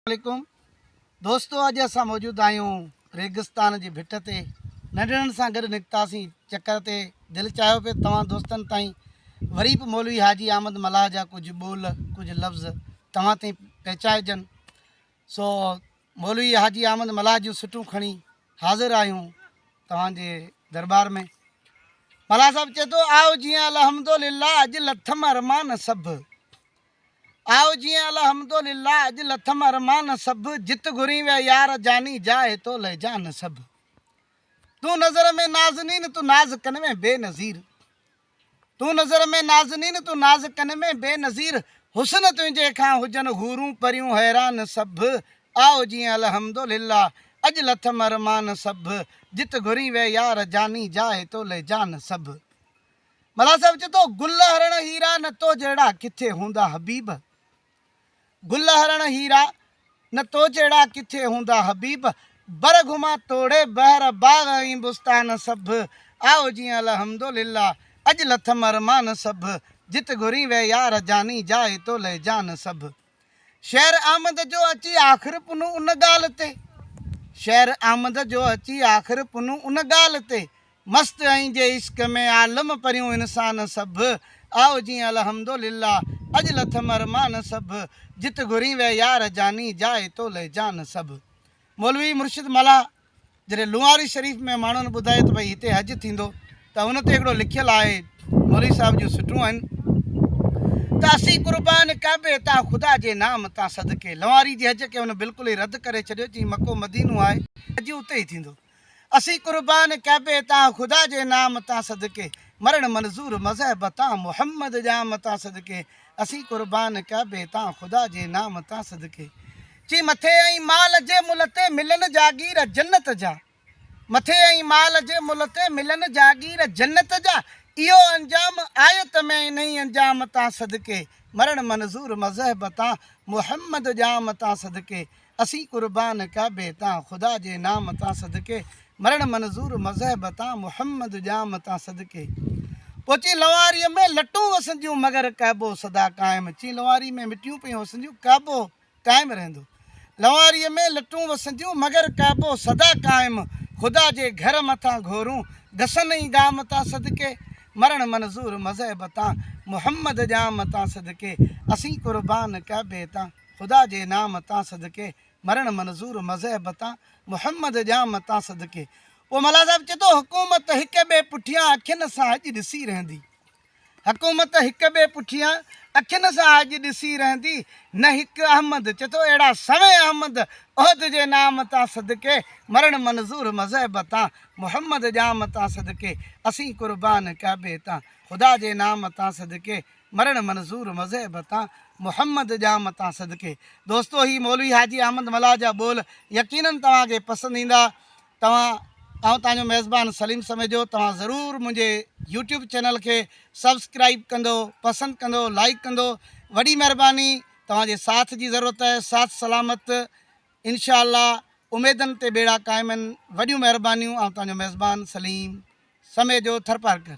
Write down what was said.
عليڪم دوستو اڄ اسان موجود آهيون ريگستان جي ڀٽ تي ننڍڙن سان گڏ نڪتاسين چڪر تي دل چاهيو پئي توهان دوستن تائين وري به مولوي حاجي احمد ملاح جا ڪجهه ٻول ڪجهه لفظ توهان تائين پهچائجن سو مولوي حاجي احمد ملاح جون سٽون کڻي حاضر آهيون توهان جي درٻار ۾ ملاح صاحب چئي ٿو آء جيئن الحمد لله اڄ لٿم ارمان سڀ آء جيئن الحمد لله اڄ لٿم ارمان سڀ، جت گهرين ويا يار جاني جاء تو لئه جان سڀ. تون نظر ۾ نازنين تون ناز ڪن ۾ بي نظير. تون نظر ۾ نازنين تون ناز ڪن ۾ بي نظير. حسن تنهنجي کان هجن حورون پريون حيران سڀ. آء جيئن الحمد لله اڄ لٿم ارمان سڀ، جت گهرين ويا يار جاني جاء تو لئه جان سڀ. ملاح صاحب چئي ٿو، گل هرڻ هيرا نه تو جهڙا ڪٿي هوندا حبيب. گل هرڻ هيرا نه تو جهڙا ڪٿي هوندا حبيب. بر گهمان توڙي بحر باغ ۽ بستان سڀ. آء جيئن الحمد لله اڄ لٿم ارمان سڀ. جت گهرين ويهه يار جاني جاء تو لئه جان سڀ. شعر احمد جو اچي آخر پنهون ان ڳالهه تي. شعر احمد جو اچي آخر پنهون ان ڳالهه تي. مست ۽ جي عشق ۾ عالم پريون انسان سڀ، آء جيئن الحمد لله اڄ لٿم ارمان سڀ، جت گهرين ويهه يار جاني جاء تو لئه جان سڀ. مولوي مرشد ملاح جڏهن لوناري شريف ۾ ماڻهن ٻڌايو ته ڀئي هتي حج ٿيندو ته ان تي هڪڙو لکيل آهي مولوي صاحب جون سٽون آهن ته اسين قربان ڪعبي تان خدا جي نام تان صدقي لوناري جي حج کي هن بلڪل ئي رد ڪري ڇڏيو چيائين مڪو مدينو آهي حج اتي ئي ٿيندو. اسين قربان ڪعبي تان خدا جي نام تان صدقي مرڻ منظور مذهب تان محمد ڄام تان صدقي اسين قربان ڪعبي تان خدا جي نام تان صدقي چي مٿي ۽ مال جي ملهه تي ملن جاگير جنت جا مٿي ۽ مال جي ملهه تي ملن جاگير جنت جا اهو انجام آيت ۾ انهي انجام تان صدقي مرڻ منظور مذهب تان محمد ڄام تان صدقي اسين قربان ڪعبي تان خدا جي نام تان صدقي مرڻ منظور مذهب تان محمد ڄام تان صدقي پوء چين لنواريء ۾ لٽون وسنديون مگر ڪعبو سدا قائم چين لنواري ۾ مٽيون پيون وسنديون ڪعبو قائم رهندو لنواريء ۾ لٽون وسنديون مگر ڪعبو سدا قائم خدا جي گهر مٿان گهورون گسن ۽ گام تان صدقي مرڻ منظور مذهب تان محمد ڄام تان صدقي اسين قربان ڪعبي تان خدا جي نام تان صدقي، مرڻ منظور مذهب تان، محمد ڄام تان صدقي. پوء ملاح صاحب چئي ٿو، حڪومت هڪ ٻئي پٺيان اکين سان اڄ ڏسي رهندي. حڪومت هڪ ٻئي پٺيان اکين سان اڄ ڏسي رهندي، نه هڪ احمد، چئي ٿو اهڙا سوين احمد، احد جي نام تان صدقي، مرڻ منظور مذهب تان، محمد ڄام تان صدقي، اسين قربان ڪعبي تان، خدا جي نام تان صدقي، مرڻ منظور مذهب تان محمد ڄام تان صدقي. دوستو هي مولوي حاجي احمد ملاح جا ٻول يقينن توهان کي پسند ايندا توهان آئون توهان جو ميزبان سليم سميجو توهان ضرور منهنجي يوٽيوب چينل کي سبسڪرائيب ڪندو پسند ڪندو لائيڪ ڪندو وڏي مهرباني توهان جي ساٿ جي ضرورت آهي ساٿ سلامت انشاء الله اميدن تي ٻيڙا قائم آهن وڏيون مهربانيون آئون توهان جو ميزبان سليم سميجو ٿرپارڪر.